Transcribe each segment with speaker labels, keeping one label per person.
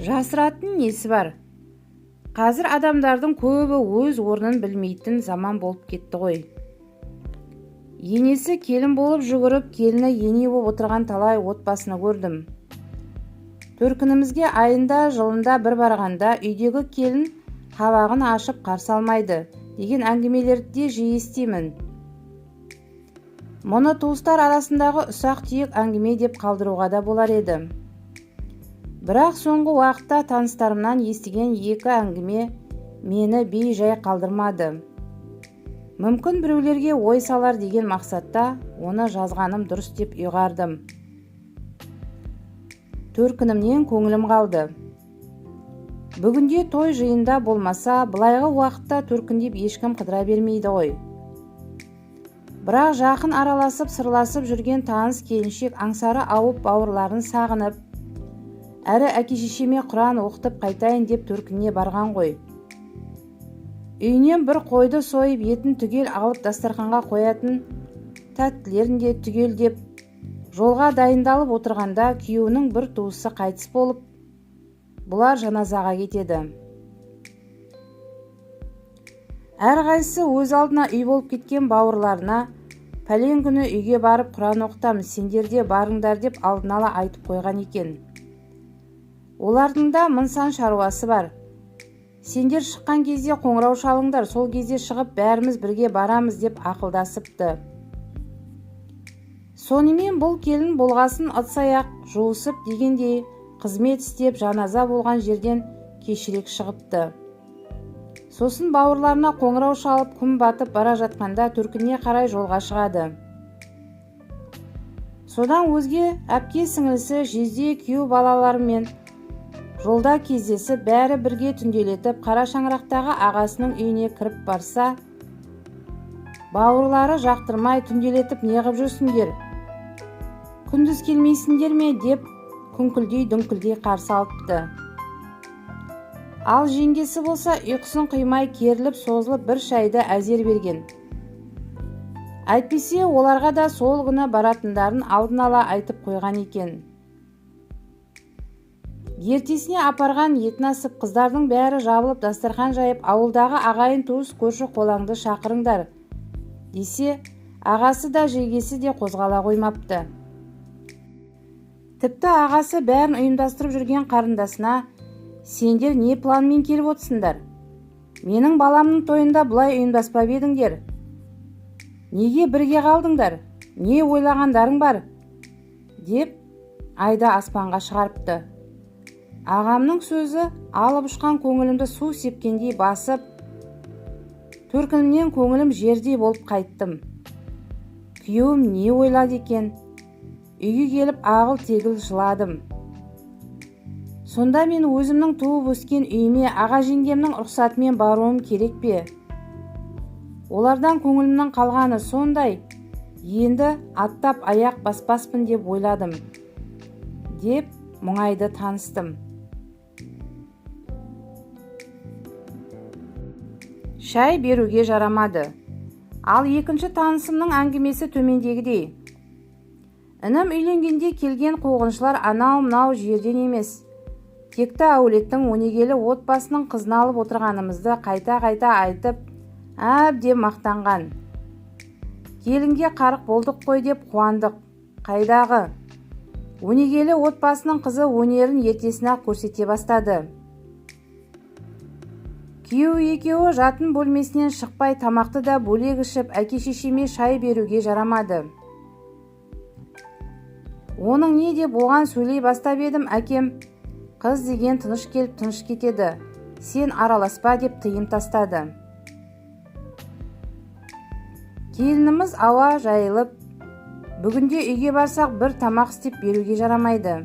Speaker 1: Жасыратын несі бар? Қазір адамдардың көбі өз орнын білмейтін заман болып кетті ғой. Енесі келін болып жүгіріп, келіні ене болып отырған талай отбасыны көрдім. Төркінімізге айында жылында бір барғанда үйдегі келін қабағын ашып қарсы алмайды деген әңгімелерді де жиі естимін. Мұны туыстар арасындағы ұсақ-түйек әңгіме деп қалдыруға да болар еді. Бірақ соңғы уақытта таныстарымнан естіген екі әңгіме мені бей-жай қалдырмады. Мүмкін, біреулерге ой салар деген мақсатта оны жазғаным дұрыс деп ұйғардым. Төркінімнен көңілім қалды. Бүгінде той жиында болмаса, былайғы уақытта төркіндеп ешкім қыдыра бермейді ғой. Бірақ жақын араласып, сырласып жүрген таныс келіншек аңсары ауып, бауырларын сағынып, әрі әке-шешеме құран оқытып қайтайын деп төркініне барған ғой. Үйінен бір қойды сойып, етін түгел алып, дастарханға қоятын тәттілерін де түгелдеп, жолға дайындалып отырғанда күйеуінің бір туысы қайтыс болып, бұлар жаназаға кетеді. Әрқайсысы өз алдына үй болып кеткен бауырларына пәлен күні үйге барып құран оқытамыз, сендер де барыңдар деп алдын ала айтып қойған екен. Олардың да мың сан шаруасы бар. Сендер шыққан кезде қоңырау шалыңдар, сол кезде шығып бәріміз бірге барамыз деп ақылдасыпты. Сонымен бұл келін болғасын ыдыс-аяқ жуысып дегендей қызмет істеп, жаназа болған жерден кешірек шығыпты. Сосын бауырларына қоңырау шалып, күн батып бара жатқанда төркініне қарай жолға шығады. Содан өзге әпке-сіңлісі, жезде, күйеу балаларымен жолда кездесіп, бәрі бірге түнделетіп қара шаңырақтағы ағасының үйіне кіріп барса, бауырлары жақтырмай, түнделетіп неғып жүрсіңдер, күндіз келмейсіңдер ме деп күңкілдей дүңкілдей қарсы алыпты. Ал жеңгесі болса ұйқысын қимай керіліп созылып бір шайды әзер берген. Әйтпесе оларға да сол күні баратындарын алдын ала айтып қойған екен. Ертесіне апарған етін асып, қыздардың бәрі жабылып дастархан жайып, ауылдағы ағайын туыс, көрші қолаңды шақырыңдар десе, ағасы да, жеңгесі де қозғала қоймапты. Тіпті ағасы бәрін ұйымдастырып жүрген қарындасына: сендер не планмен келіп отырсыңдар? Менің баламның тойында бұлай ұйымдаспап едіңдер. Неге бірге қалдыңдар? Не ойлағандарың бар? Деп айда аспанға шығарыпты. Ағамның сөзі алып ұшқан көңілімді су сепкендей басып, төркінімнен көңілім жердей болып қайттым. Күйеуім не ойлады екен? Үйге келіп ағыл-тегіл жыладым. Сонда мен өзімнің туып өскен үйіме аға жеңгемнің рұқсатымен баруым керек пе? Олардан көңілімнің қалғаны сондай, енді аттап аяқ баспаспын деп ойладым, деп мұңайды таныстым. Шай беруге жарамады. Ал екінші танысымның әңгімесі төмендегідей. Інім үйленгенде келген қуғыншылар анау-мынау жерден емес, текті әулеттің өнегелі отбасының қызын алып отырғанымызды қайта-қайта айтып, әбден мақтанған. Келінге қарық болдық қой деп қуандық. Қайдағы? Өнегелі отбасының қызы өнерін ертесіне-ақ көрсете бастады. Күйеуі екеуі жатын бөлмесінен шықпай, тамақты да бөлек ішіп, әке-шешеме шай беруге жарамады. Оның не деп оған сөйлей бастап едім, әкем: қыз деген тыныш келіп, тыныш кетеді, сен араласпа, деп тыйым тастады. Келініміз ауа жайылып, бүгінде үйге барсақ бір тамақ істеп беруге жарамайды.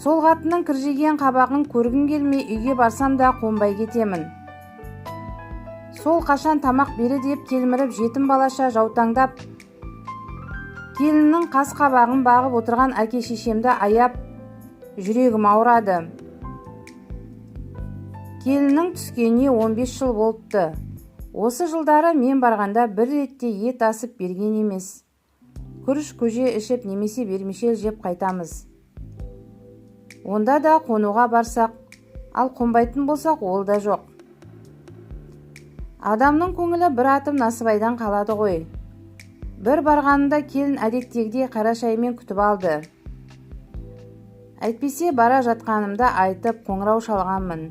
Speaker 1: Сол қатынның кіржиген қабағын көргім келмей, үйге барсам да қонбай кетемін. Сол қашан тамақ бере деп телміріп, жетім балаша жаутаңдап, келіннің қас қабағын бағып отырған әке-шешемді аяп, жүрегім ауырады. Келіннің түскеніне 15 жыл болыпты. Осы жылдары мен барғанда бір ретте ет асып берген емес. Күріш көже ішіп немесе вермишель жеп қайтамыз. Онда да қонуға барсақ, ал қонбайтын болсақ, ол да жоқ. Адамның көңілі бір атым насыбайдан қалады ғой. Бір барғанында келін әдеттегідей қара шаймен күтіп алды. Әйтпесе бара жатқанымда айтып қоңырау шалғанмын.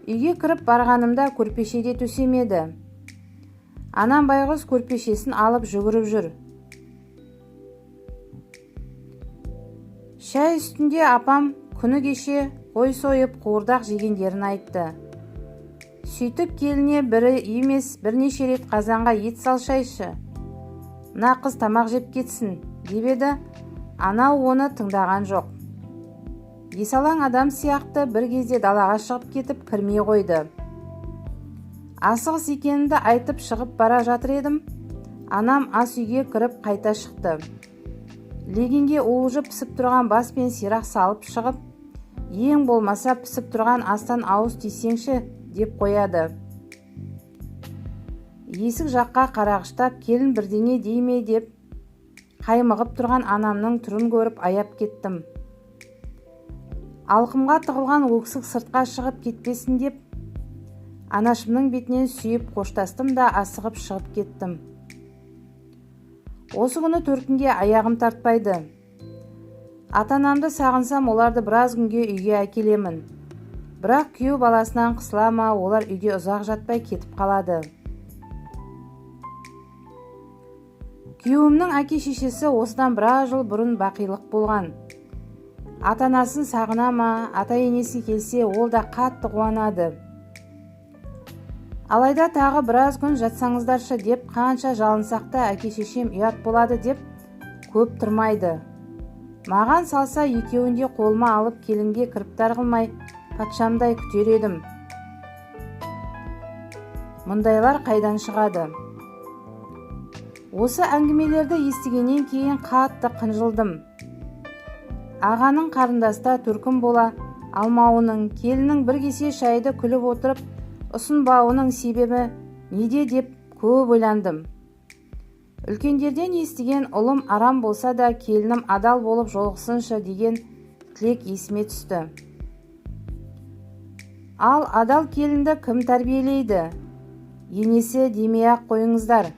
Speaker 1: Үйге кіріп барғанымда көрпеше де төсемеді. Анам байғұс көрпешесін алып жүгіріп жүр. Шай үстінде апам күні кеше қой сойып қуырдақ жегендерін айтты. Сөйтіп келіне бірі емес бірнеше рет қазанға ет салшайшы, мына қыз тамақ жеп кетсін деп еді, анау оны тыңдаған жоқ. Есалаң адам сияқты бір кезде далаға шығып кетіп кірмей қойды. Асығыс екенімді айтып шығып бара жатыр едім, анам ас үйге кіріп қайта шықты. Легенге уылжып пісіп тұрған бас пен сирақ салып шығып, ең болмаса пісіп тұрған астан ауыз тисеңші деп қояды. Есік жаққа қарағыштап келін бірдеңе дей ме деп қаймығып тұрған анамның түрін көріп аяп кеттім. Алқымға тығылған өксік сыртқа шығып кетпесін деп анашымның бетінен сүйіп қоштастым да асығып шығып кеттім. Осы күні төркінге аяғым тартпайды. Ата-анамды сағынсам, оларды біраз күнге үйге әкелемін. Бірақ күйеу баласынан қысыла ма, олар үйде ұзақ жатпай кетіп қалады. Күйеуімнің әке-шешесі осыдан біраз жыл бұрын бақилық болған. Ата-анасын сағына ма, ата-енесі келсе, ол да қатты қуанады. Алайда тағы біраз күн жатсаңыздаршы деп қанша жалынсақ та әке-шешем ұят болады деп көп тұрмайды. Маған салса екеуін де қолыма алып келінге кіріптар қылмай патшамдай күтер едім. Мұндайлар қайдан шығады? Осы әңгімелерді естігеннен кейін қатты қынжылдым. Ағаның қарындаста төркін бола алмауының, келіннің бір кесе шайды күліп отырып ұсынбауының себебі неде деп көп ойландым. Үлкендерден естіген ұлым арам болса да келінім адал болып жолықсыншы деген тілек есіме түсті. Ал адал келінді кім тәрбиелейді? Енесі демей-ақ қойыңыздар.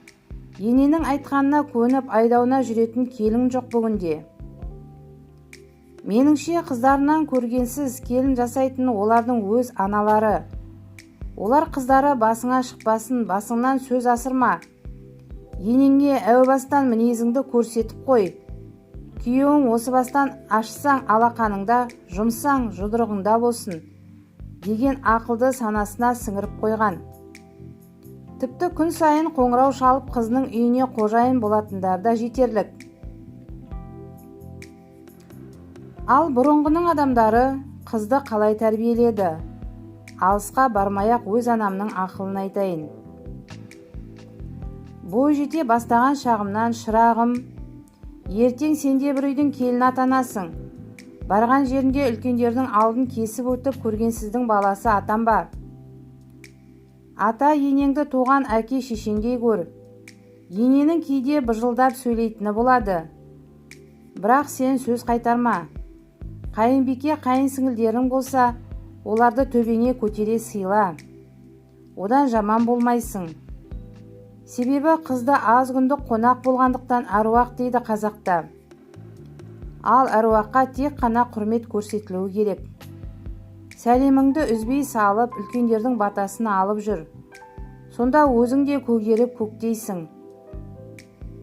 Speaker 1: Ененің айтқанына көніп айдауына жүретін келін жоқ бүгінде. Меніңше қыздарынан көргенсіз келін жасайтын олардың өз аналары. Олар қыздары басыңа шықпасын, басыңнан сөз асырма. Енеңе әу бастан мінезіңді көрсетіп қой. Күйеуің осы бастан ашсаң алақаныңда, жұмсаң жұдырығыңда болсын деген ақылды санасына сіңіріп қойған. Тіпті күн сайын қоңырау шалып қызының үйіне қожайын болатындар да жетерлік. Ал бұрынғының адамдары қызды қалай тәрбиеледі? Алысқа бармай-ақ өз анамның ақылын айтайын. Бой жете бастаған шағымнан шырағым, ертең сен де бір үйдің келіні атанасың. Барған жерінде үлкендердің алдын кесіп өтіп көргенсіздің баласы атанба. Ата енеңді туған әке шешеңдей көр. Ененің кейде быжылдап сөйлейтіні болады. Бірақ сен сөз қайтарма. Қайынбике қайын сіңілдерің болса, оларды төбеңе көтере сыйла. Одан жаман болмайсың. Себебі қызды аз күндік қонақ болғандықтан әруақ дейді қазақта. Ал әруаққа тек қана құрмет көрсетілуі керек. Сәлеміңді үзбей салып, үлкендердің батасын алып жүр. Сонда өзің де көгеріп көктейсің.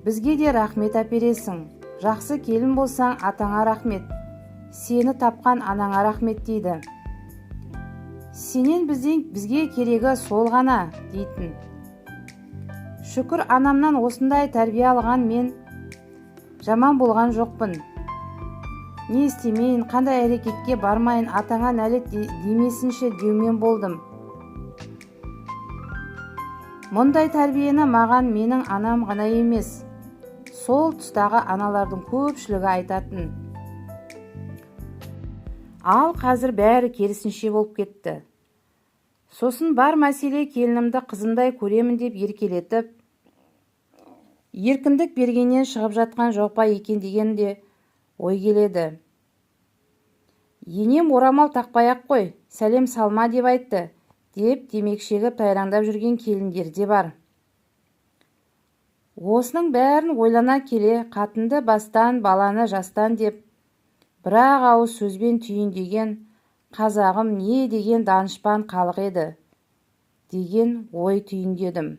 Speaker 1: Бізге де рахмет әпересің. Жақсы келін болсаң, атаңа рахмет. Сені тапқан анаңа рахмет дейді. Сенен бізден бізге керегі сол ғана дейтін. Шүкір, анамнан осындай тәрбие алған мен жаман болған жоқпын. Не істемейін, қандай әрекетке бармайын, атаңа нәлет демесінші деумен болдым. Мұндай тәрбиені маған менің анам ғана емес, сол тұстағы аналардың көпшілігі айтатын. Ал қазір бәрі керісінше болып кетті. Сосын бар мәселе келінімді қызымдай көремін деп еркелетіп, еркіндік бергеннен шығып жатқан жоқ па екен деген де ой келеді. Енем орамал тақпай-ақ қой, сәлем салма деп айтты деп темекі шегіп, тайраңдап жүрген келіндер де бар. Осының бәрін ойлана келе, қатынды бастан, баланы жастан деп бір-ақ ауыз сөзбен түйіндеген қазағым не деген данышпан халық еді деген ой түйіндедім.